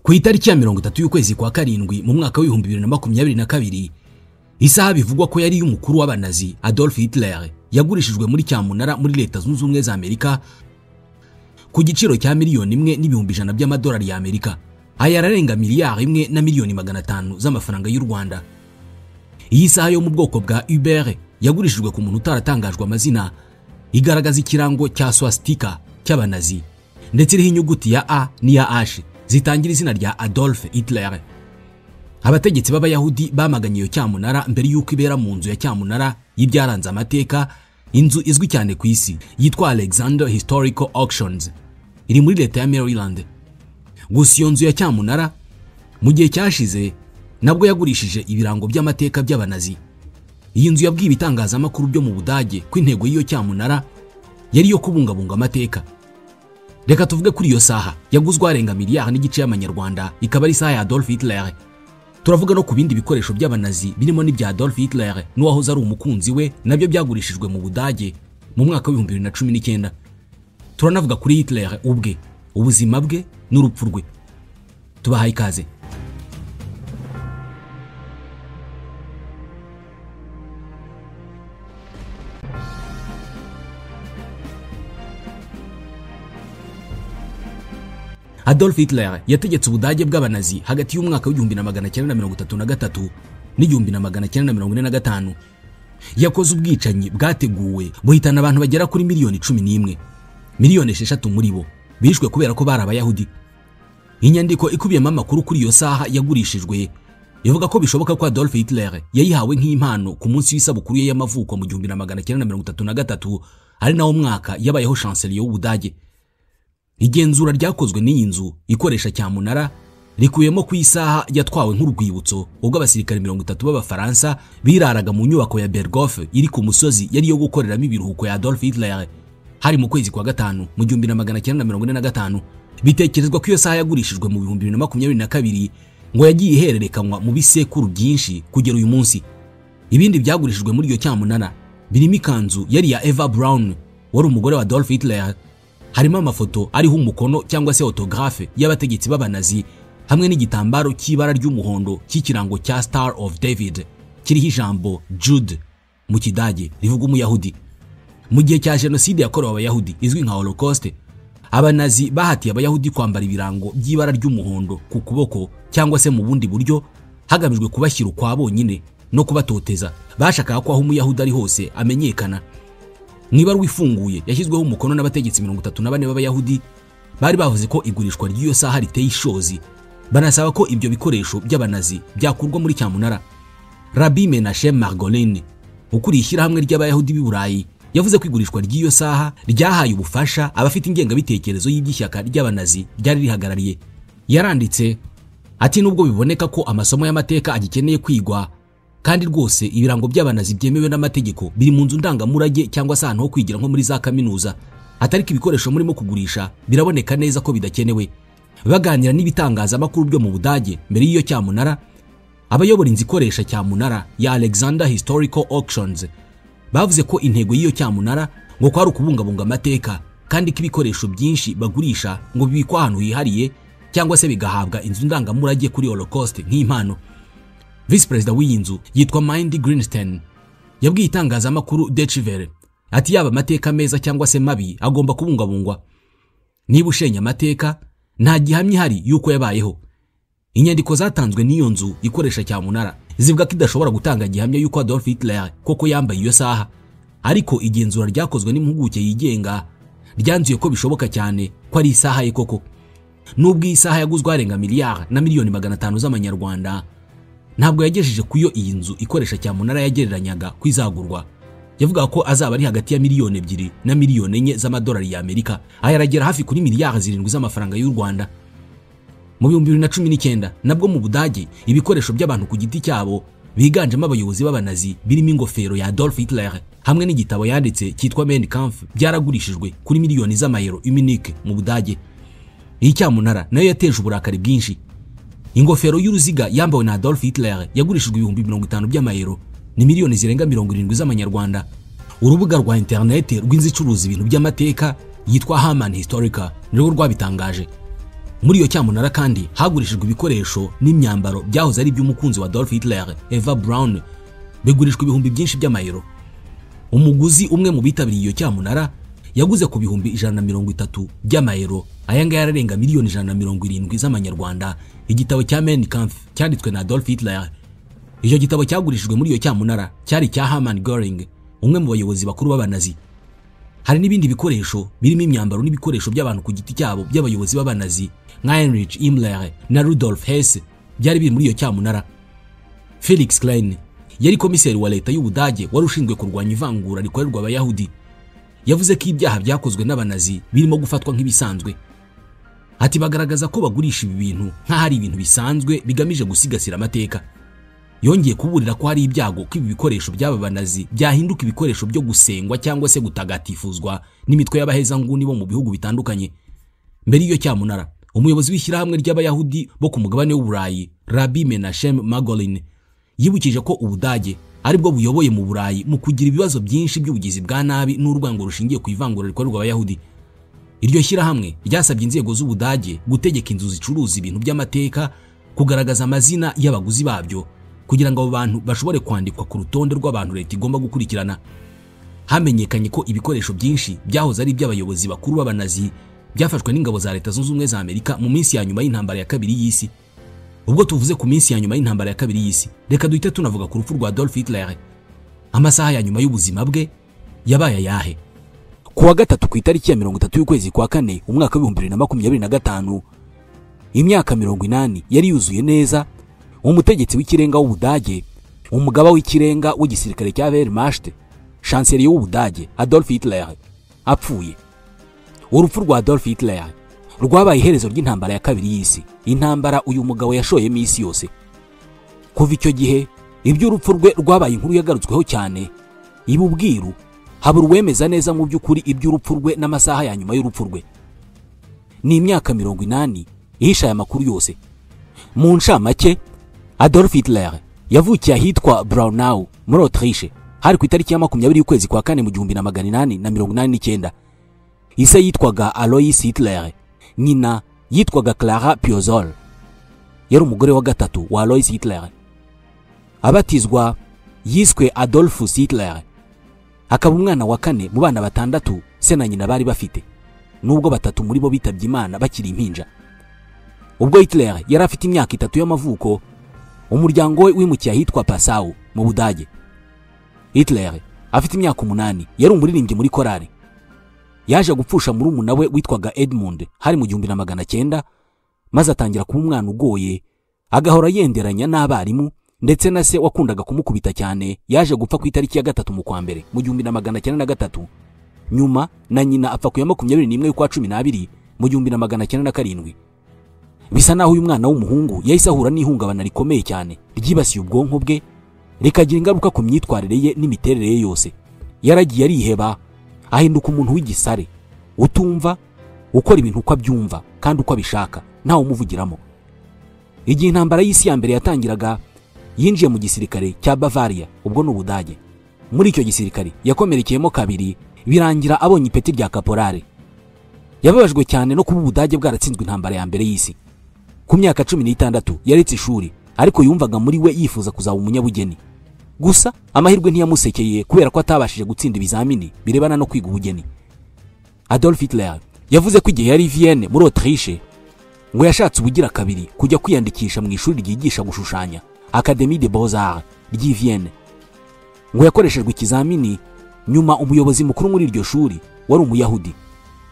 Ku itariki ya 30 y'ukwezi kwa karindwi mu mwaka wa 2022, isaha bivugwa ko yari y'umukuru w'abanazi Adolf Hitler yagurishijwe muri cyamunara muri Leta Zunze Ubumwe za Amerika ku giciro cya 1,100,000 by'amadolari ya Amerika. Aya ararenga 1,500,000,000 z'amafaranga y'u Rwanda. Iyi saha yo mu bwoko bwa Uber yagurishijwe ku muntu utaratangajwe amazina, igaragaza ikirango cya swastika cy'abanazi ndetse iriho inyuguti ya A n'iya H zitangira izina rya Adolf Hitler. Abategetsi b'Abayahudi bamaganye iyo cyamunara mbere y'uko ibera mu nzu ya cyamunara y'ibyaranze amateka, inzu izwi cyane ku isi yitwa Alexander Historical Auctions, iri muri leta ya Maryland. Gusa iyo nzu ya cyamunara mu gihe cyashize nabwo yagurishije ibirango by'amateka by'abanazi. Iyi nzu yabwiye ibitangazamakuru byo mu Budage ko intego y'iyo cyamunara yari yo kubungabunga amateka. Reka tuvuge kuri iyo saha yaguzwe arenga 1.5 miliyari y'amanyarwanda, ikaba ari isaha ya Adolf Hitler. Turavuga no ku bindi bikoresho by'abanazi birimo n'ibya Adolf Hitler n'uwahoze ari umukunzi we, nabyo byagurishijwe mu Budage mu mwaka wa 2019. Turanavuga kuri Hitler ubwe, ubuzima bwe n'urupfu rwe. Tubahaye ikaze. Adolf Hitler yategetse Ubudage bw'abanazi hagati y'umwaka wa 1933 n'1945. Yakoze ubwicanyi bwateguwe buhitana abantu bagera kuri miliyoni 11, miliyoni 6 muri bo bishwe kubera ko bari Abayahudi. Inyandiko ikubiyemo amakuru kuri iyo saha yagurishijwe ivuga ko bishoboka ko Adolf Hitler yayihawe nk'impano ku munsi w'isabukuru ye y'amavuko mu 1933, ari nawo mwaka yabayeho chancelier w'Ubudage. Igenzura ryakozwe n'iyi nzu ikoresha cyamunara rikuyemo ku isaha yatwawe nk'urwibutso ubwo abasirikare 30 b'Abafaransa biraraga mu nyubako ya Berghof iri ku musozi yari yo gukoreramo ibiruhuko ya Adolf Hitler, hari mu kwezi kwa gatanu mu 1945. Bitekerezwa ko iyo saha yagurishijwe mu 2022 ngo yagiye ihererekanywa mu bisekuru byinshi kugera uyu munsi. Ibindi byagurishijwe muri iyo cyamunara birimo ikanzu yari ya Eva Braun wari umugore wa Adolf Hitler, harimo amafoto ariho umukono cyangwa se autographe y'abategetsi b'abanazi, hamwe n'igitambaro cy'ibara ry'umuhondo cy'ikirango cya Star of David kiriho ijambo Jude mu Kidage rivuga umuyahudi. Mu gihe cya jenoside yakorewe Abayahudi izwi nka Holocaust, abanazi bahatiye Abayahudi kwambara ibirango by'ibara ry'umuhondo ku kuboko cyangwa se mu bundi buryo, hagamijwe kubashyira ukwa bonyine no kubatoteza. Bashakaga ko aho umuyahudi ari hose amenyekana. Mu ibaruwa ifunguye yashyizweho umukono n'abategetsi 34 b'Abayahudi bari bavuze ko igurishwa ry'iyo saha riteye ishozi, banasaba ko ibyo bikoresho by'abanazi byakurwa muri cyamunara. Rabbi Menachem Margolin ukuriye ishyirahamwe ry'Abayahudi b'i Burayi yavuze ko igurishwa ry'iyo saha ryahaye ubufasha abafite ingengabitekerezo y'iby'ishyaka ry'abanazi ryari rihagarariye. Yaranditse ati: nubwo biboneka ko amasomo y'amateka agikeneye kwigwa, kandi rwose ibirango by'abanazi byemewe n'amategeko biri mu nzu ndangamurage cyangwa se ahantu ho kwigira nko muri za kaminuza, atariko ibikoresho murimo kugurisha biraboneka neza ko bidakenewe. Baganira n'ibitangazamakuru byo mu Budage mbere y'iyo cyamunara, abayobora inzu ikoresha cyamunara ya Alexander Historical Auctions bavuze ko intego y'iyo cyamunara ngo kwari ukubungabunga amateka, kandi ko ibikoresho byinshi bagurisha ngo bibikwa ahantu hihariye cyangwa se bigahabwa inzu ndangamurage kuri Holocaust nk'impano. Vice Perezida w'iyi nzu yitwa Mindy Greenstein yabwiye itangazamakuru Deutsche ati: yaba amateka meza cyangwa se mabi agomba kubungabungwa. Niba ushenya amateka nta gihamya ihari yuko yabayeho. Inyandiko zatanzwe n'iyo nzu ikoresha cyamunara zivuga ko idashobora gutanga gihamya yuko Adolf Hitler koko yambaye iyo saha, ariko igenzura ryakozwe n'impuguke yigenga ryanzuye ko bishoboka cyane ko ari isaha ye koko. Nubwo iyi saha yaguzwe arenga 1,500,000,000 z'amanyarwanda, ntabwo yagejeje kuyo iyi nzu ikoresha cyamunara yagereranyaga kwizagurwa. Yavuga ko azaba ari hagati ya 2 na miliyoni 4 z'amadolari ya Amerika, aya aragera hafi kuri 7 miliyari z'amafaranga y'u Rwanda. Mu 2019 nabwo mu Budage ibikoresho by'abantu ku giti cyabo biganjemo abayobozi b'abanazi birimo ingofero ya Adolf Hitler hamwe n'igitabo yanditse cyitwa Mein Kampf byaragurishijwe kuri miliyoni z'amayero i Munich mu Budage. Iyi cyamunara nayo yateje uburakari bwinshi. Ingofero y'uruziga yambawe na Adolf Hitler yagurishijwe 50,000 by'amayero, ni miliyoni zirenga 70 z'amanyarwanda. Urubuga rwa internet rw'inzu icuruza ibintu by'amateka yitwa Haman Historica nirwo rwabitangaje. Muri iyo cyamunara kandi hagurishijwe ibikoresho n'imyambaro byahoze ari iby'umukunzi wa Adolf Hitler, Eva Braun, bigurishwa ibihumbi byinshi by'amayero. Umuguzi umwe mu bitabiriye iyo cyamunara yaguze ku 130,000 by'amayero, aya ngaya ararenga miliyoni 170 z'amanyarwanda, igitabo cya Mein Kampf cyanditswe na Adolf Hitler. Icyo gitabo cyagurishijwe muri iyo cyamunara cyari cya Hermann Göring, umwe mu bayobozi bakuru b'abanazi. Hari n'ibindi bikoresho birimo imyambaro n'ibikoresho by'abantu ku giti cyabo by'abayobozi b'abanazi nka Heinrich Himmler na Rudolf Hess byari biri muri iyo cyamunara. Felix Klein yari komiseri wa leta y'Ubudage wari ushinzwe kurwanya ivangura rikorerwa Abayahudi. Yavuze ko ibyaha byakozwe n'abanazi birimo gufatwa nk'ibisanzwe. Ati bagaragaza ko bagurisha ibi bintu nk'aho ari ibintu bisanzwe bigamije gusigasira amateka. Yongeye kuburira ko hari ibyago ko ibi bikoresho by'aba banazi byahinduka ibikoresho byo gusengwa cyangwa se gutagatifuzwa n'imitwe y'abahezanguni bo mu bihugu bitandukanye. Mbere y'iyo cyamunara, umuyobozi w'ishyirahamwe ry'Abayahudi bo ku mugabane w'Uburayi, Rabbi Menachem Margolin, yibukije ko Ubudage aribwo buyoboye mu Burayi mu kugira ibibazo byinshi by'ubugizi bwa nabi n'urwango rushingiye ku ivangura rikorerwa Abayahudi. Iryo shyirahamwe ryasabye inzego z'Ubudage gutegeka inzu zicuruza ibintu by'amateka kugaragaza amazina y'abaguzi babyo kugira ngo abo bantu bashobore kwandikwa ku rutonde rw'abantu leta igomba gukurikirana. Hamenyekanye ko ibikoresho byinshi byahoze ari iby'abayobozi bakuru b'abanazi byafashwe n'ingabo za Leta Zunze Ubumwe za Amerika mu minsi ya nyuma y'intambara ya kabiri y'isi. Ubwo tuvuze ku minsi ya nyuma y'intambara ya kabiri y'isi, reka duhite tunavuga ku rupfu rwa Adolf Hitler. Amasaha ya nyuma y'ubuzima bwe yabaye ayahe? Ku wa gatatu ku itariki ya 30 y'ukwezi kwa kane umwaka wa 2025, imyaka 80 yari yuzuye neza, umutegetsi w'ikirenga w'Ubudage, umugaba w'ikirenga w'igisirikare cya Wehrmacht, chancelier w'Ubudage Adolf Hitler apfuye. Urupfu rwa Adolf Hitler rwabaye iherezo ry'intambara ya kabiri y'isi, intambara uyu mugabo yashoyemo isi yose. Kuva icyo gihe iby'urupfu rwe rwabaye inkuru yagarutsweho cyane, iba ubwiru, habura uwemeza neza mu by'ukuri iby'urupfu rwe n'amasaha ya nyuma y'urupfu rwe. Ni imyaka 80 ihisha aya makuru yose. Mu ncamake, Adolf Hitler yavukiye ahitwa Braunau muri Autriche, hari ku itariki ya 20 y'ukwezi kwa kane mu 1889. Ise yitwaga Alois Hitler, nyina yitwaga Clara Piozol. Yari umugore wa gatatu wa Alois Hitler. Abatizwa yiswe Adolfus Hitler, akaba umwana wa kane mu bana batandatu se na nyina bari bafite, nubwo batatu muri bo bitabye Imana bakiri impinja. Ubwo Hitler yari afite imyaka 3 y'amavuko, umuryango we wimukiye ahitwa Passau mu Budage. Hitler afite imyaka 8 yari umuririmbyi muri korali. Yaje gupfusha murumuna we witwaga Edmund hari mu 1900, maze atangira kuba umwana ugoye, agahora yenderanya n'abarimu ndetse na se wakundaga kumukubita cyane. Yaje gupfa ku itariki ya 3 mu kwa mbere mu 1903, nyuma na nyina apfa ku ya 21 y'ukwa 12 mu 1907. Bisa naho uyu mwana w'umuhungu yahise ahura n'ihungabana rikomeye cyane ryibasiye ubwonko bwe, rikagira ingaruka ku myitwarire ye n'imiterere ye yose. Yaragiye ariheba, ahinduka umuntu w'igisare, utumva, ukora ibintu uko abyumva kandi uko abishaka, ntawe umuvugiramo. Igihe intambara y'isi ya mbere yatangiraga, yinjiye mu gisirikare cya Bavaria, ubwo ni Ubudage. Muri icyo gisirikare yakomerekeyemo kabiri, birangira abonye ipeti rya kaporale. Yababajwe cyane no kuba Ubudage bwaratsinzwe intambara ya mbere y'isi. Ku myaka 16 yaretse ishuri, ariko yumvaga muri we yifuza kuzaba umunyabugeni. Gusa amahirwe ntiyamusekeye kubera ko atabashije gutsinda ibizamini birebana no kwiga ubugeni. Adolf Hitler yavuze ko igihe yari Vienne muri Autriche, ngo yashatse ubugira kabiri kujya kwiyandikisha mu ishuri ryigisha gushushanya, Académie des Beaux-Arts ry'i Vienne. Ngo yakoreshejwe ikizamini, nyuma umuyobozi mukuru muri iryo shuri wari umuyahudi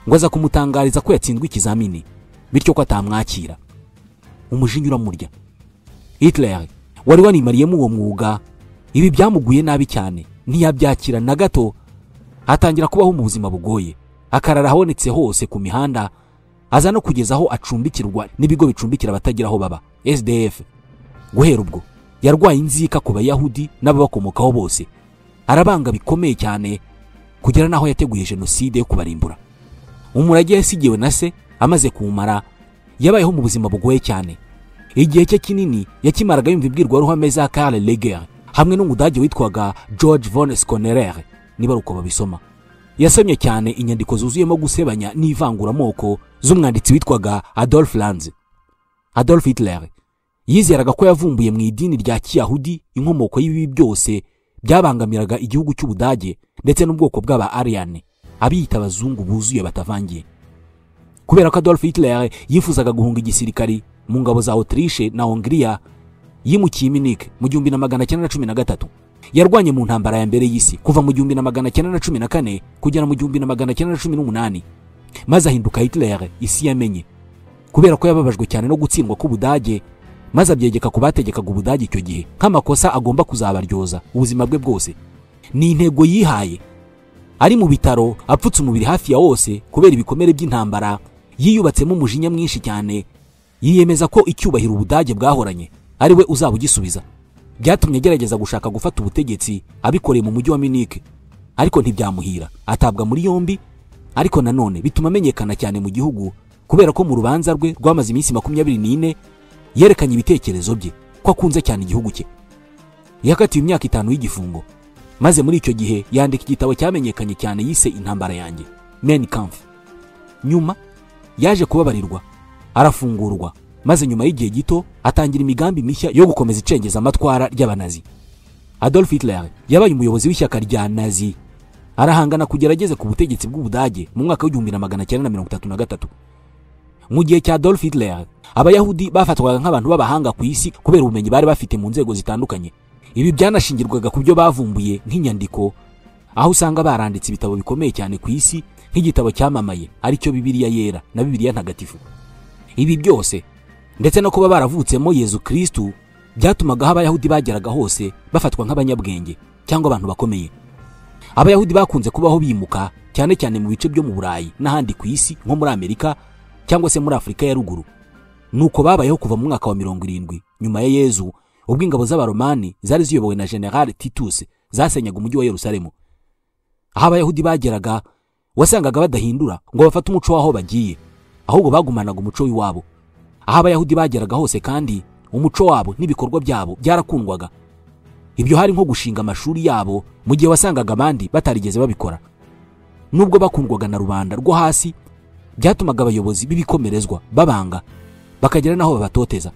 ngo aza kumutangariza ko yatsinzwe ikizamini, bityo ko atamwakira. Umujinya uramurya. Hitler wari wanimariyemo uwo mwuga, ibi byamuguye nabi cyane, ntiyabyakira na gato, atangira kubaho mu buzima bugoye, akarara ahabonetse hose ku mihanda, aza no kugeza aho acumbikirwa n'ibigo bicumbikira abatagira aho baba, SDF. Guhera ubwo yarwaye inzika ku Bayahudi n'ababakomokaho bose, arabanga bikomeye cyane kugera naho yateguye jenoside yo kubarimbura. Umurage yasigiwe na se amaze kumara, yabayeho mu buzima bugoye cyane. Igihe cye kinini yakimaraga yumva imbwirwaruhame za Karl Leger hamwe n'umudage witwaga George von Schonerer, niba uko babisoma. Yasomye cyane inyandiko zuzuyemo gusebanya n'ivanguramoko z'umwanditsi witwaga Adolf Lanz. Adolf Hitler yizeraga ko yavumbuye mu idini rya Kiyahudi inkomoko y'ibibi byose byabangamiraga igihugu cy'Ubudage ndetse n'ubwoko bw'aba Aryan, abiyita abazungu buzuye batavangiye. Kubera ko Adolf Hitler yifuzaga guhunga igisirikari mu ngabo za Autriche na Hongria, yimukiye Munich mu 1913. Yarwanye mu ntambara ya mbere y'isi kuva mu 1914 kugera mu 1918, maze ahinduka Hitler isi yamenye, kubera ko yababajwe cyane no gutsindwa k'Ubudage, maze abyegeka ku bategekaga Ubudage icyo gihe nk'amakosa agomba kuzabaryoza ubuzima bwe bwose. Ni intego yihaye. Ari mu bitaro apfutse umubiri hafi ya wose kubera ibikomere by'intambara, yiyubatsemo umujinya mwinshi cyane, yiyemeza ko icyubahiro Ubudage bwahoranye ari we uzaba ugisubiza. Byatumye agerageza gushaka gufata ubutegetsi abikoreye mu mujyi wa Munich, ariko ntibyamuhira, atabwa muri yombi. Ariko nanone bituma amenyekana cyane mu gihugu, kubera ko mu rubanza rwe rwamaze iminsi 24 yerekanye ibitekerezo bye ko akunze cyane igihugu cye. Yakatiwe imyaka 5 y'igifungo, maze muri icyo gihe yandika igitabo cyamenyekanye cyane yise Intambara yanjye, Mein Kampf. Nyuma yaje kubabarirwa, arafungurwa, maze nyuma y'igihe gito atangira imigambi mishya yo gukomeza icengeza amatwara ry'abanazi. Adolf Hitler yabaye umuyobozi w'ishyaka rya Nazi, arahangana kugera ageze ku butegetsi bw'Ubudage mu mwaka w'1933. Mu gihe cya Adolf Hitler, Abayahudi bafatwaga nk'abantu b'abahanga ku isi kubera ubumenyi bari bafite mu nzego zitandukanye. Ibi byanashingirwaga ku byo bavumbuye nk'inyandiko, aho usanga baranditse ibitabo bikomeye cyane ku isi nk'igitabo cyamamaye aricyo Bibiliya Yera na Bibiliya Ntagatifu. Ibi byose ndetse no kuba baravutsemo Yezu Kristu byatumaga aho Abayahudi bageraga hose bafatwa nk'abanyabwenge cyangwa abantu bakomeye. Abayahudi bakunze kubaho bimuka cyane cyane mu bice byo mu Burayi n'ahandi ku isi nko muri Amerika cyangwa se muri Afurika ya ruguru. Nuko babayeho kuva mu mwaka wa 70 nyuma ya Yezu, ubwo ingabo z'Abaromani zari ziyobowe na General Titus zasenyaga umujyi wa Yerusalemu. Aho Abayahudi bageraga wasangaga badahindura ngo bafate umuco w'aho bagiye, ahubwo bagumanaga umuco w'iwabo. Aho Abayahudi bageraga hose kandi umuco wabo n'ibikorwa byabo byarakundwaga. Ibyo hari nko gushinga amashuri yabo mu gihe wasangaga abandi batarigeze babikora. Nubwo bakundwaga na rubanda rwo hasi, byatumaga abayobozi b'ibikomerezwa babanga bakagera naho babatoteza.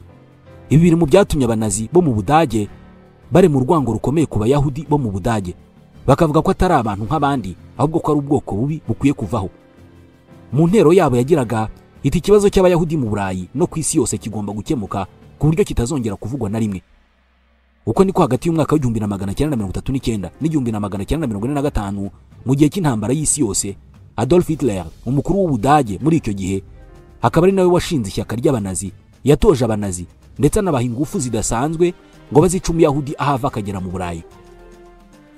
Ibi biri mu byatumye abanazi bo mu Budage bare mu rwango rukomeye ku Bayahudi bo mu Budage, bakavuga ko atari abantu nk'abandi ahubwo ko ari ubwoko bubi bukwiye kuvaho. Mu ntero yabo yagiraga iti ikibazo cy'Abayahudi mu Burayi no ku isi yose kigomba gukemuka ku buryo kitazongera kuvugwa na rimwe. Uko niko hagati y'umwaka w'1939 n'1945 mu gihe cy'intambara y'isi yose, Adolf Hitler umukuru w'Ubudage muri icyo gihe akaba ari nawe washinze ishyaka ry'abanazi, yatoje abanazi ndetse anabaha ingufu zidasanzwe ngo bazice Umuyahudi ahava akagera mu Burayi.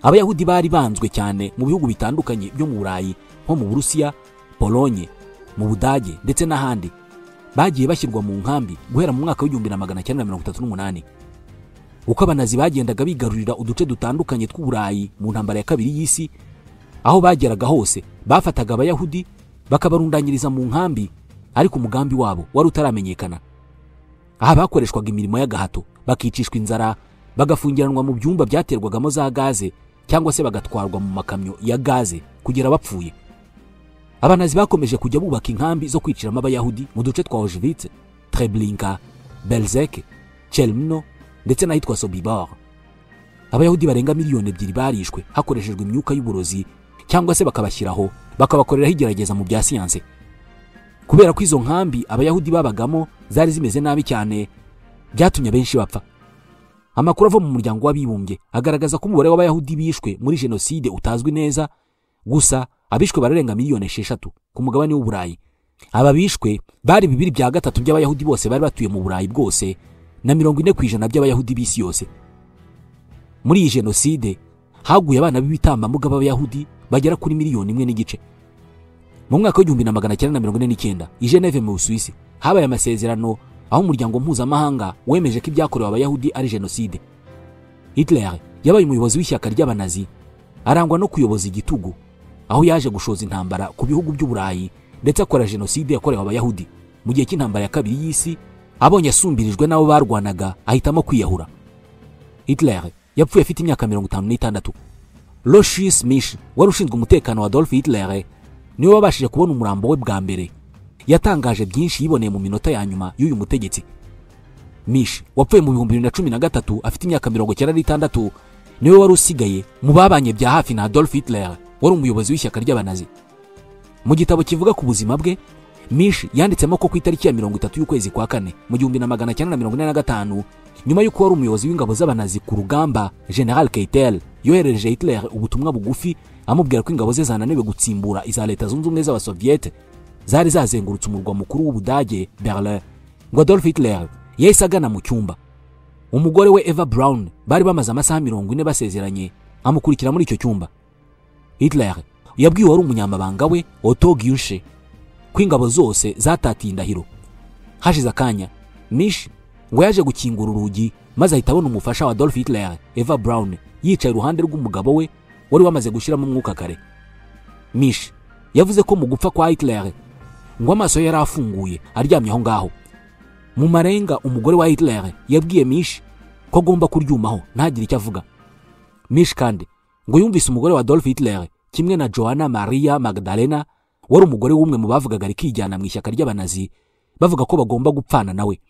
Abayahudi bari banzwe cyane mu bihugu bitandukanye byo mu Burayi nko mu Burusiya, Polonye, mu Budage ndetse n'ahandi. Bagiye bashyirwa mu nkambi guhera mu mwaka w'1938. Uko abanazi bagendaga bigarurira uduce dutandukanye tw'Uburayi mu ntambara ya kabiri y'isi, aho bageraga hose bafataga Abayahudi bakabarundanyiriza mu nkambi, ariko umugambi wabo wari utaramenyekana. Aha bakoreshwaga imirimo y'agahato, bakicishwa inzara, bagafungiranwa mu byumba byaterwagamo za gaze cyangwa se bagatwarwa mu makamyo ya gaze kugera bapfuye. Abanazi bakomeje kujya bubaka inkambi zo kwiciramo Abayahudi mu duce twa Auschwitz, Treblinka, Belzec, Chelmno ndetse n'ahitwa Sobibor. Abayahudi barenga 2 miliyoni barishwe hakoreshejwe imyuka y'uburozi cyangwa se bakabashyiraho bakabakoreraho igerageza mu bya siyanse. Kubera ko izo nkambi Abayahudi babagamo zari zimeze nabi cyane, byatumye benshi bapfa. Amakuru ava mu muryango w'abibumbye agaragaza ko umubare w'Abayahudi bishwe muri jenoside utazwi neza, gusa abishwe bararenga 6 miliyoni ku mugabane w'Uburayi. Aba bishwe bari 2/3 by'Abayahudi bose bari batuye mu Burayi bwose na 40% by'Abayahudi b'isi yose. Muri iyi jenoside haguye abana b'ibitambambuga b'Abayahudi bagera kuri 1.5 miliyoni. Mu mwaka w'1949 i Geneve mu Busuwisi habaye amasezerano aho umuryango mpuzamahanga wemeje ko ibyakorewe Abayahudi ari jenoside. Hitler yabaye umuyobozi w'ishyaka ry'abanazi, arangwa no kuyoboza igitugu, aho yaje gushoza intambara ku bihugu by'Uburayi ndetse akora jenoside yakorewe Abayahudi mu gihe cy'intambara ya kabiri y'isi. Abonye asumbirijwe n'abo barwanaga ahitamo kwiyahura. Hitler yapfuye afite imyaka 56. Alois Misch wari ushinzwe umutekano wa Adolf Hitler niwe wabashije kubona umurambo we bwa mbere. Yatangaje byinshi yiboneye mu minota ya nyuma y'uyu mutegetsi. Misch wapfuye mu 2013 afite imyaka 96, niwe wari usigaye mu babanye bya hafi na Adolf Hitler wari umuyobozi w'ishyaka ry'abanazi. Mu gitabo kivuga ku buzima bwe, Misch yanditsemo ko ku itariki ya 30 y'ukwezi kwa kane mu 1945, nyuma y'uko wari umuyobozi w'ingabo z'abanazi ku rugamba General Keitel yoherereje Hitler ubutumwa bugufi amubwira ko ingabo ze zananiwe gutsimbura iza Leta Zunze Ubumwe z'Abasoviete zari zazengurutse umurwa mukuru w'Ubudage Berlin, ngo Adolf Hitler yahise agana mu cyumba. Umugore we Eva Braun bari bamaze amasaha 40 basezeranye, amukurikira muri icyo cyumba. Hitler yabwiye wari umunyamabanga we Otto Günsche ko ingabo zose zatatiye indahiro. Hashize akanya Misch ngo yaje gukingura urugi maze ahita abona umufasha wa Adolf Hitler Eva Braun yicaye iruhande rw'umugabo we wari wamaze gushiramo umwuka kare. Misch yavuze ko mu gupfa kwa Hitler ngo amaso yari afunguye aryamye aho ngaho. Mu marenga umugore wa Hitler yabwiye Misch ko agomba kuryumaho ntagire icyo avuga. Misch kandi ngo yumvise umugore wa Adolf Hitler kimwe na Johanna Maria Magdalena wari umugore w'umwe mu bavugaga rikijyana mu ishyaka ry'abanazi bavuga ko bagomba gupfana nawe.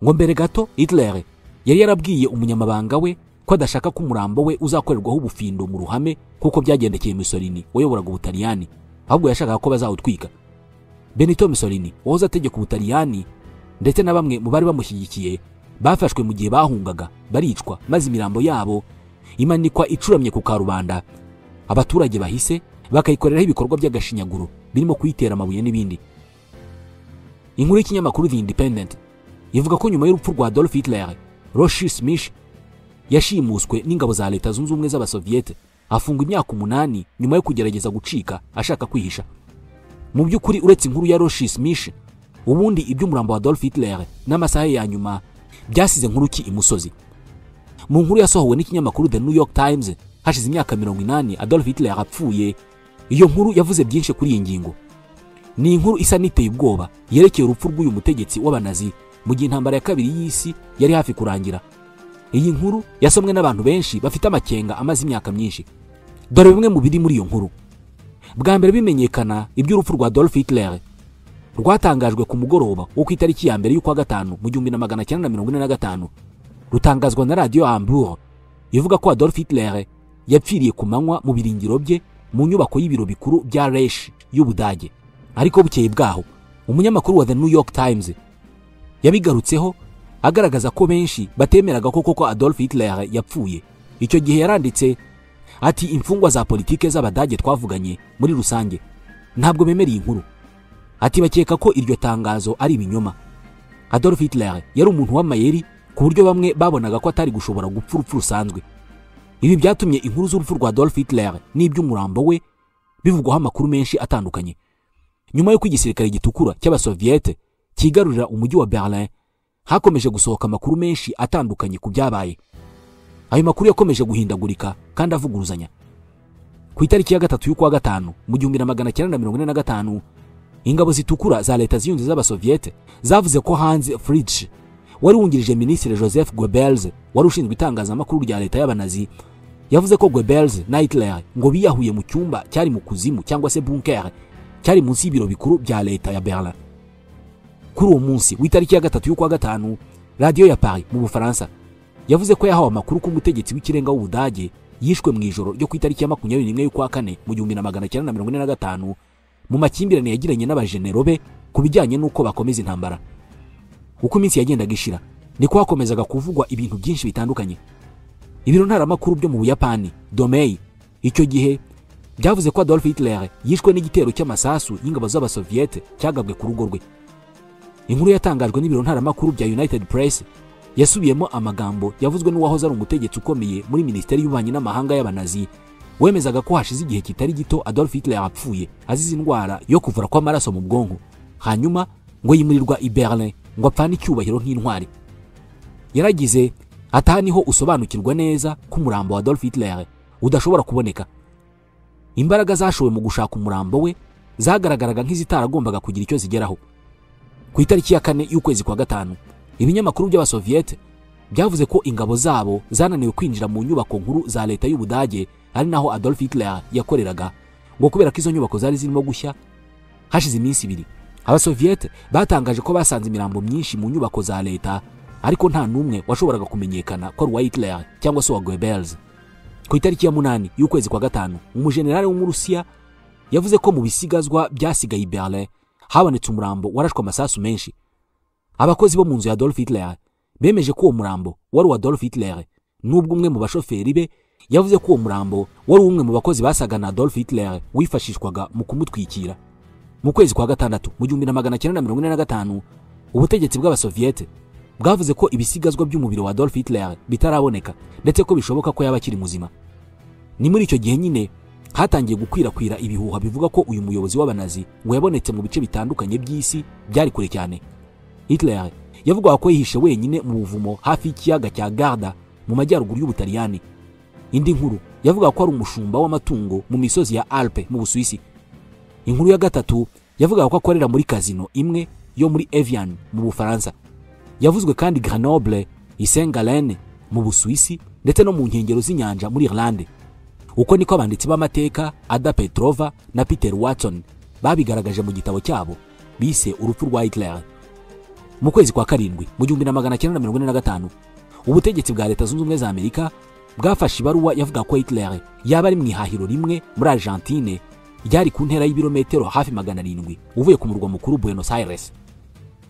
Ngo mbere gato Hitler yari yarabwiye umunyamabanga we ko adashaka ko umurambo we uzakorerwaho ubufindo mu ruhame kuko byagendekeye Mussolini wayoboraga Ubutaliyani, ahubwo yashakaga ko bazawutwika. Benito Mussolini wahoze ategeka Ubutaliyani ndetse na bamwe mu bari bamushyigikiye bafashwe mu gihe bahungaga baricwa, maze imirambo yabo imanikwa icuramye ku karubanda, abaturage bahise bakayikoreraho ibikorwa by'agashinyaguro birimo kuyitera amabuye n'ibindi. Inkuru y'ikinyamakuru The Independent ivuga ko nyuma y'urupfu rwa Adolf Hitler, Rochus Misch yashimuswe n'ingabo za Leta Zunze Ubumwe z'Abasoviete afungwa imyaka 8 nyuma yo kugerageza gucika ashaka kwihisha. Mu by'ukuri uretse inkuru ya Rochus Misch, ubundi iby'umurambo wa Adolf Hitler n'amasaha ya nyuma byasize nkuru ki imusozi. Mu nkuru yasohowe n'ikinyamakuru The New York Times hashize imyaka 80 Adolf Hitler apfuye, iyo nkuru yavuze byinshi kuri iyi ngingo. Ni inkuru isa n'iteye ubwoba yerekeye urupfu rw'uyu mutegetsi w'abanazi mu gihe intambara ya kabiri y'isi yari hafi kurangira. Iyi nkuru yasomwe n'abantu benshi bafite amakenga amaze imyaka myinshi. Dore bimwe mu biri muri iyo nkuru. Bwa mbere bimenyekana iby'urupfu rwa Adolf Hitler rwatangajwe ku mugoroba wo ku itariki ya mbere y'ukwa gatanu mu 1945, rutangazwa na Radio Hamburg ivuga ko Adolf Hitler yapfiriye ku manywa mu biringiro bye mu nyubako y'ibiro bikuru bya Reich y'Ubudage. Ariko bukeye bwaho umunyamakuru wa The New York Times yabigarutseho agaragaza ko benshi batemeraga ko koko Adolf Hitler yapfuye. Icyo gihe yaranditse ati: imfungwa za politike z'Abadage twavuganye muri rusange ntabwo bemera inkuru. Ati bakeka ko iryo tangazo ari ibinyoma. Adolf Hitler yari umuntu w'amayeri ku buryo bamwe babonaga ko atari gushobora gupfa urupfu rusanzwe. Ibi byatumye inkuru z'urupfu rwa Adolf Hitler n'iby'umurambo we bivugwaho amakuru menshi atandukanye. Nyuma y'uko igisirikare gitukura cy'Abasoviete kigarurira umujyi wa Berlin, hakomeje gusohoka amakuru menshi atandukanye ku byabaye. Ayo makuru yakomeje guhindagurika kandi avuguruzanya. Ku itariki ya 3 y'ukwa gatanu mu 1945, ingabo zitukura za Leta Zunze z'Abasoviete zavuze ko Hans Fritzsch wari wungirije Minisitiri Joseph Goebbels wari ushinzwe itangazamakuru rya leta y'abanazi yavuze ko Goebbels na Hitler ngo biyahuye mu cyumba cyari mu kuzimu cyangwa se bunker cyari munsi y'ibiro bikuru bya leta ya Berlin. Kuri uwo munsi w'itariki ya 3 y'ukwa gatanu, Radio ya Paris mu Bufaransa yavuze ko yahawe amakuru ko umutegetsi w'ikirenga w'Ubudage yishwe mu ijoro ryo ku itariki ya 21 y'ukwa kane mu 1945 mu makimbirane yagiranye n'abajenero be ku bijyanye n'uko bakomeza intambara. Uko iminsi yagendaga ishira niko hakomezaga kuvugwa ibintu byinshi bitandukanye. Ibiro ntaramakuru byo mu Buyapani Domei icyo gihe byavuze ko Adolf Hitler yishwe n'igitero cy'amasasu y'ingabo z'Abasoviete cyagabwe ku rugo rwe. Inkuru yatangajwe n'ibiro ntaramakuru bya United Press yasubiyemo amagambo yavuzwe n'uwahoze ari umutegetsi ukomeye muri Minisiteri y'Ububanyi n'Amahanga y'Abanazi wemezaga ko hashize igihe kitari gito Adolf Hitler apfuye azize indwara yo kuvura kw'amaraso mu bwonko, hanyuma ngo yimurirwa i Berlin ngo apfane icyubahiro nk'intwari. Yaragize ati: niho usobanukirwa neza ko umurambo wa Adolf Hitler udashobora kuboneka. Imbaraga zashowe mu gushaka umurambo we zagaragaraga nk'izitaragombaga kugira icyo zigeraho. Ku itariki ya 4 y'ukwezi kwa gatanu, ibinyamakuru by'Abasoviete byavuze ko ingabo zabo zananiwe kwinjira mu nyubako nkuru za leta y'Ubudage ari naho Adolf Hitler yakoreraga, ngo kubera ko izo nyubako zari zirimo gushya. Hashize iminsi ibiri Abasoviete batangaje ko basanze imirambo myinshi mu nyubako za leta, ariko nta n'umwe washoboraga kumenyekana ko ari uwa Hitler cyangwa se uwa Goebbels. Ku itariki ya 8 y'ukwezi kwa 5, umujenerali w'Umurusiya yavuze ko mu bisigazwa byasigaye i Berlin habonetse umurambo warashwe amasasu menshi. Abakozi bo mu nzu ya Adolf Hitler bemeje ko uwo murambo wari uwa Adolf Hitler, nubwo umwe mu bashoferi be yavuze ko uwo murambo wari umwe mu bakozi basaga na Adolf Hitler wifashishwaga mu kumutwikira. Mu kwezi kwa 6 mu 1945, ubutegetsi bw'Abasoviete bwavuze ko ibisigazwa by'umubiri wa Adolf Hitler bitaraboneka, ndetse ko bishoboka ko yaba akiri muzima. Ni muri icyo gihe nyine hatangiye gukwirakwira ibihuha bivuga ko uyu muyobozi w'abanazi ngo yabonetse mu bice bitandukanye by'isi byari kure cyane. Hitler yavugwaga ko yihishe wenyine mu buvumo hafi y'ikiyaga cya Garda mu majyaruguru y'Ubutaliyani. Indi nkuru yavugaga ko ari umushumba w'amatungo mu misozi ya Alpe mu Busuwisi. Inkuru ya gatatu yavugaga ko akorera muri kazino imwe yo muri Evian mu Bufaransa. Yavuzwe kandi Grenoble, Saint-Gallen mu Busuwisi ndetse no mu nkengero z'inyanja muri Irlande. Uko niko abanditsi b'amateka Ada Petrova na Peter Watson babigaragaje mu gitabo cyabo bise Urupfu rwa Hitler. Mu kwezi kwa 7 mu 1945, ubutegetsi bwa Leta Zunze Ubumwe za Amerika bwafashe ibaruwa yavuga ko Hitler yaba ari mu ihahiro rimwe muri Argentine ryari ku ntera y'ibirometero hafi 700 uvuye ku murwa mukuru Buenos Aires.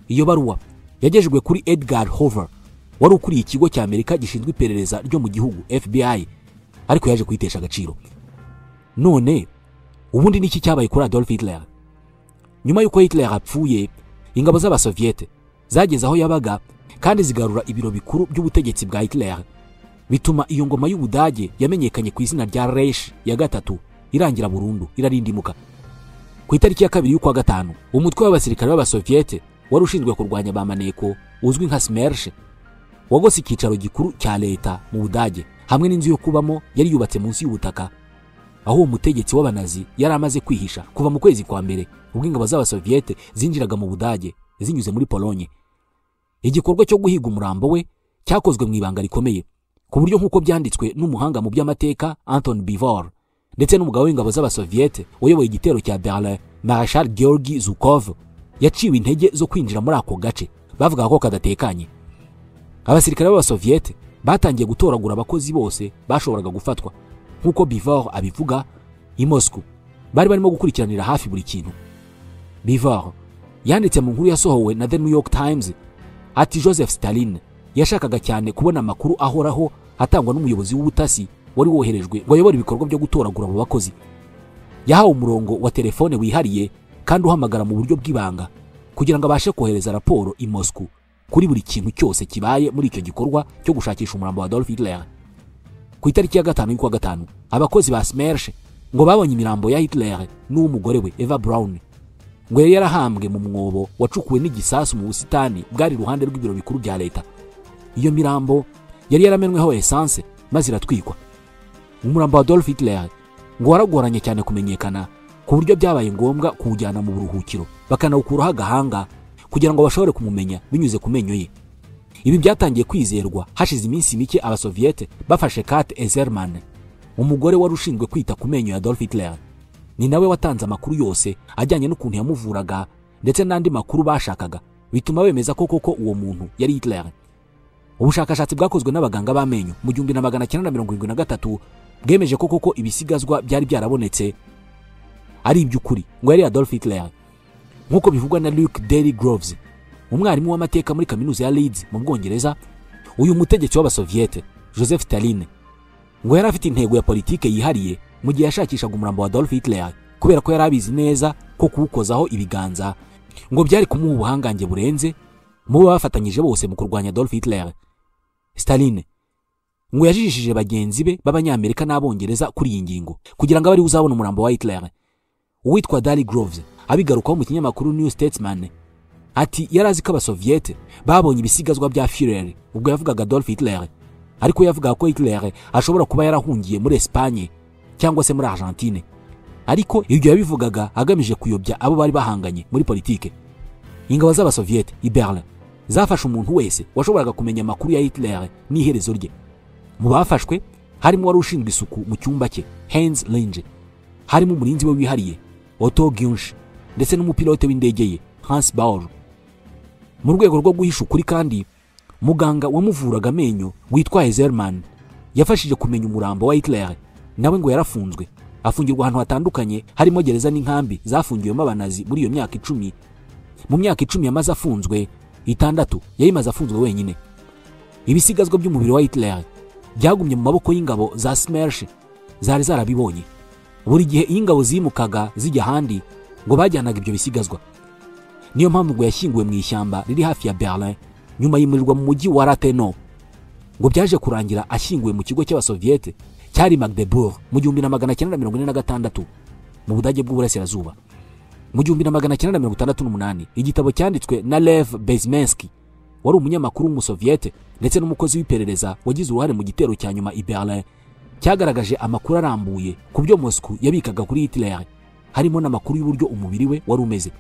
Iyo baruwa yagejejwe kuri Edgar Hoover wari ukuriye ikigo cya Amerika gishinzwe iperereza ryo mu gihugu FBI, ariko yaje kuyitesha agaciro. None ubundi niki cyabaye kuri Adolf Hitler? Nyuma y'uko Hitler apfuye, ingabo z'Abasoviete zageze aho yabaga kandi zigarura ibiro bikuru by'ubutegetsi bwa Hitler, bituma iyo ngoma y'Ubudage yamenyekanye ku izina rya Reich ya 3 irangira burundu, irarindimuka. Ku itariki ya 2 y'ukwa 5, umutwe w'abasirikare b'Abasoviete wari ushinzwe kurwanya bamaneko uzwi nka Smersh wagose icyicaro gikuru cya leta mu Budage hamwe n'inzu yo kubamo yari yubatse munsi y'ubutaka, aho uwo mutegetsi w'abanazi yari amaze kwihisha kuva mu kwezi kwa mbere ubwo ingabo z'Abasoviete zinjiraga mu Budage zinyuze muri Polonye. Igikorwa cyo guhiga umurambo we cyakozwe mu ibanga rikomeye, ku buryo nk'uko byanditswe n'umuhanga mu by'amateka Anton Bivor ndetse n'umugabo w'ingabo z'Abasoviete uyoboye igitero cya Berlin Marshal Georgi Zhukov, yaciwe intege zo kwinjira muri ako gace bavugaga ko kadatekanye. Abasirikare b'Abasoviete batangiye gutoragura abakozi bose bashoboraga gufatwa. Nk'uko Bivor abivuga, i Moscow bari barimo gukurikiranira hafi buri kintu. Bivor yanditse mu nkuru yasohowe na The New York Times ati Joseph Stalin yashakaga cyane kubona amakuru ahoraho atangwa n'umuyobozi w'ubutasi wari woherejwe ngo ayobore ibikorwa byo gutoragura abo bakozi. Yahawe umurongo wa telefone wihariye kandi uhamagara mu buryo bw'ibanga kugira ngo abashe kohereza raporo i Moscow kuri buri kintu cyose kibaye muri icyo gikorwa cyo gushakisha umurambo wa Adolf Hitler. Ku itariki ya 5 y'ukwa 5, abakozi ba Smersh ngo babonye imirambo ya Hitler n'uw'umugore we Eva Braun, ngo yari yarahambwe mu mwobo wacukuwe n'igisasu mu busitani bwari iruhande rw'ibiro bikuru bya leta. Iyo mirambo yari yaramenweho essence maze iratwikwa. Umurambo wa Adolf Hitler ngo waragoranye cyane kumenyekana, ku buryo byabaye ngombwa kuwujyana mu buruhukiro bakanawukuraho agahanga kugira ngo bashobore kumumenya binyuze ku menyo ye. Ibi byatangiye kwizerwa hashize iminsi mike Abasoviete bafashe Kate Ezerman, umugore wari ushinzwe kwita ku menyo ya Adolf Hitler. Ni nawe watanze amakuru yose ajyanye n'ukuntu yamuvuraga ndetse n'andi makuru bashakaga, bituma bemeza ko koko uwo muntu yari Hitler. Ubushakashatsi bwakozwe n'abaganga b'amenyo mu 1973 bwemeje ko koko ibisigazwa byari byarabonetse ari iby'ukuri ngo yari Adolf Hitler, nk'uko bivugwa na Luke Daly Groves, umwarimu w'amateka muri kaminuza ya Leeds mu Bwongereza. Uyu mutegetsi w'Abasoviete Joseph Stalin ngo yari afite intego ya politike yihariye mu gihe yashakishaga umurambo wa Adolf Hitler, kubera ko yari abizi neza ko kuwukozaho ibiganza ngo byari kumuha ubuhangange burenze mu bo bafatanyije bose mu kurwanya Adolf Hitler. Stalin ngo yajijishije bagenzi be b'Abanyamerika n'Abongereza kuri iyi ngingo kugira ngo abe ari uzabona umurambo wa Hitler. Uwitwa Daly Groves abigarukaho mu kinyamakuru New Statesman ati yari azi ko Abasoviete babonye ibisigazwa bya Führer ubwo yavugaga Adolf Hitler, ariko yavugaga ko Hitler ashobora kuba yarahungiye muri Espagne cyangwa se muri Argentine, ariko ibyo yabivugaga agamije kuyobya abo bari bahanganye muri politike. Ingabo z'Abasoviete i Berlin zafashe umuntu wese washoboraga kumenya amakuru ya Hitler n'iherezo rye. Mu bafashwe harimo wari ushinzwe isuku mu cyumba cye Heinz Linge, harimo umurinzi we wihariye Otto Günsche ndetse n'umupilote w'indege ye Hans Baur. Mu rwego rwo guhisha ukuri kandi, muganga wamuvuraga amenyo witwa Ezerman yafashije kumenya umurambo wa Hitler, nawe ngo yarafunzwe, afungirwa ahantu hatandukanye harimo gereza n'inkambi zafungiwemo abanazi muri iyo myaka 10. Mu myaka 10 yamaze afunzwe, 6 yayimaze afunzwe wenyine. Ibisigazwa by'umubiri wa Hitler byagumye mu maboko y'ingabo za Smersh zari zarabibonye. Buri gihe iyo ingabo zimukaga zijya ahandi ngo bajyanaga ibyo bisigazwa. Niyo mpamvu ngo yashyinguwe mu ishyamba riri hafi ya Berlin, nyuma yimurirwa mu mujyi wa Rathenow. Ngo byaje kurangira ashyinguwe mu kigo cy'Abasoviete cyari Magdeburg mu 1946 mu Budage bw'Uburasirazuba. Mu 1968 igitabo cyanditswe na Lev Bezmensky, wari umunyamakuru w'Umusoviete ndetse n'umukozi w'iperereza wagize uruhare mu gitero cya nyuma i Berlin, cyagaragaje amakuru arambuye ku byo Moscow yabikaga kuri Hitler, harimo n'amakuru y'uburyo umubiri we wari umeze.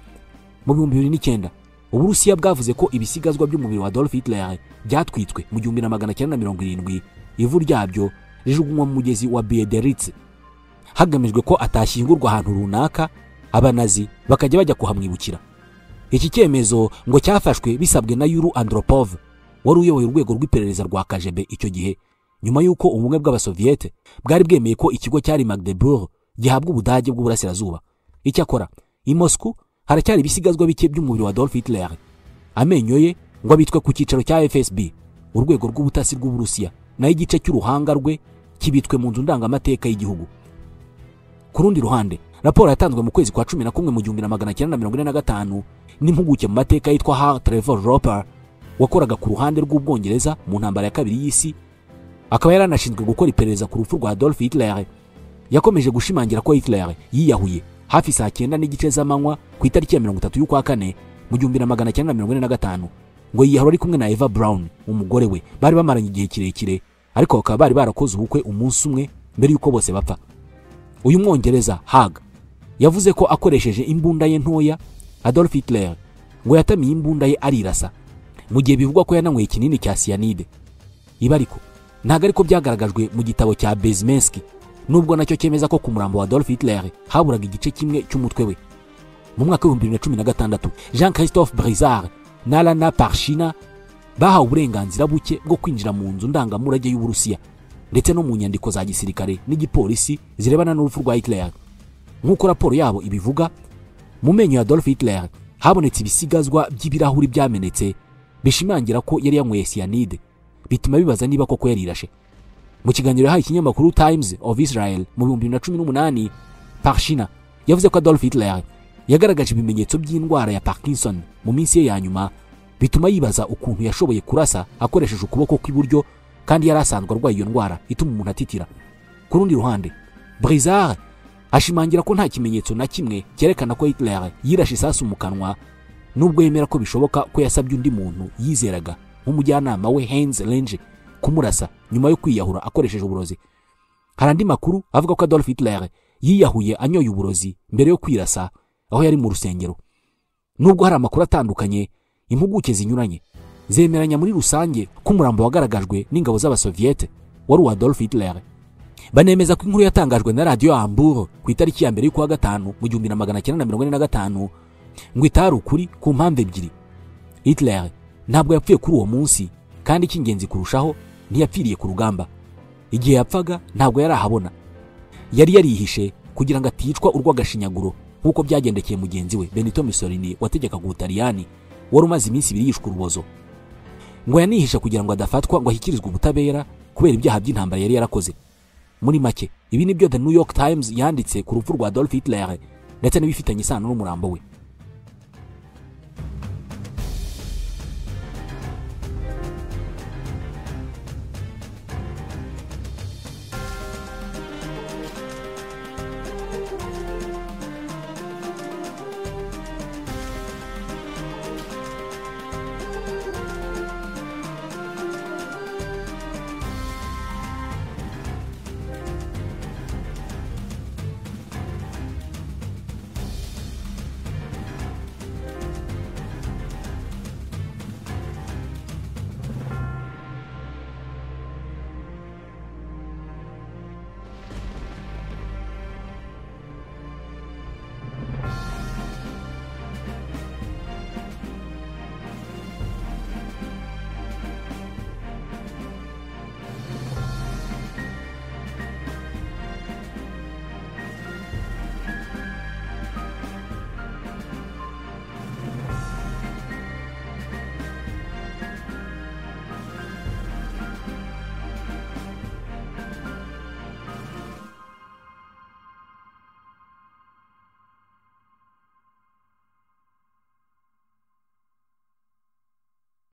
Mu 2009 Uburusiya bwavuze ko ibisigazwa by'umubiri wa Adolf Hitler byatwitswe mu 1970, ivu ryabyo rijugunywa mu mugezi wa Biederitz, hagamijwe ko atashyingurwa ahantu runaka abanazi bakajya bajya kuhamwibukira. Iki cyemezo ngo cyafashwe bisabwe na Yuri Andropov, wari uyoboye urwego rw'iperereza rwa KGB icyo gihe, nyuma y'uko ubumwe bw'Abasoviete bwari bwemeye ko ikigo cyari Magdeburg gihabwa Ubudage bw'Uburasirazuba. Icyakora i Moscow haracyari ibisigazwa bike by'umubiri wa Adolf Hitler. Amenyo ye ngo abitwe ku cyicaro cya FSB, urwego rw'ubutasi rw'Uburusiya, naho igice cy'uruhanga rwe kibitwe mu nzu ndangamateka y'igihugu. Ku rundi ruhande, raporo yatanzwe mu kwezi kwa 11 mu 1945 n'impuguke mu mateka yitwa Har Trevor Roper, wakoraga ku ruhande rw'Ubwongereza mu ntambara ya kabiri y'isi, akaba yaranashinzwe gukora iperereza ku rupfu rwa Adolf Hitler, yakomeje gushimangira ko Hitler yiyahuye hafi saa 9:30 z'amanywa ku itariki ya 30 y'ukwa kane mu 1945. Ngo yiyahura ari kumwe na Eva Braun, umugore we bari bamaranye igihe kirekire, ariko bakaba bari barakoze ubukwe umunsi umwe mbere y'uko bose bapfa. Uyu Mwongereza Hag yavuze ko akoresheje imbunda ye ntoya, Adolf Hitler ngo yatamiye imbunda ye arirasa, mu gihe bivugwa ko yananyweye ikinini cya cyanide. Ibi ariko ntabwo ariko byagaragajwe mu gitabo cya Bezmensky, nubwo nacyo cyemeza ko ku murambo wa Adolf Hitler haburaga igice kimwe cy'umutwe we. Mu mwaka wa 2016 Jean-Christophe Brizard na Lana Parshina bahawe uburenganzira buke bwo kwinjira mu nzu ndangamurage y'Uburusiya ndetse no mu nyandiko za gisirikare n'igipolisi zirebana n'urupfu rwa Hitler. Nk'uko raporo yabo ibivuga, mu menyo ya Adolf Hitler habonetse ibisigazwa by'ibirahuri byamenetse bishimangira ko yari yanyweye cyanide, bituma bibaza niba koko yarirashe. Mu kiganiro yahaye ikinyamakuru Times of Israel mu 2018, Parshina yavuze ko Adolf Hitler yagaragaje ibimenyetso by'indwara ya Parkinson mu minsi ye ya nyuma, bituma yibaza ukuntu yashoboye kurasa akoresheje ukuboko kw'iburyo kandi yari asanzwe arwaye iyo ndwara ituma umuntu atitira. Ku rundi ruhande, Brizard ashimangira ko nta kimenyetso na kimwe cyerekana ko Hitler yirashe isasu mu kanwa, nubwo yemera ko bishoboka ko yasabye undi muntu yizeraga nk'umujyanama we Heinz Lange kumurasa nyuma yo kwiyahura akoresheje uburozi. Hari andi makuru avuga ko Adolf Hitler yiyahuye anyoye uburozi mbere yo kwirasa aho yari mu rusengero. Nubwo hari amakuru atandukanye, impuguke zinyuranye zemeranya muri rusange ko umurambo wagaragajwe n'ingabo z'Abasoviete wari uwa Adolf Hitler. Banemeza ko inkuru yatangajwe na Radio Hamburg ku itariki ya 1 y'ukwa gatanu mu 1945 ngo itari ukuri ku mpamvu ebyiri. Hitler ntabwo yapfuye kuri uwo munsi, kandi icy'ingenzi kurushaho ntiyapfiriye ku rugamba. Igihe yapfaga ntabwo yari ahabona, yari yarihishe kugira ngo aticwa urw'agashinyaguro nk'uko byagendekeye mugenzi we Benito Mussolini wategekaga Ubutaliyani, wari umaze iminsi 2 yishwe urubozo. Ngo yanihisha kugira ngo adafatwa ngo ashyikirizwe ubutabera kubera ibyaha by'intambara yari yarakoze. Muri make, ibi nibyo The New York Times yanditse ku rupfu rwa Adolf Hitler ndetse n'ibifitanye isano n'umurambo we.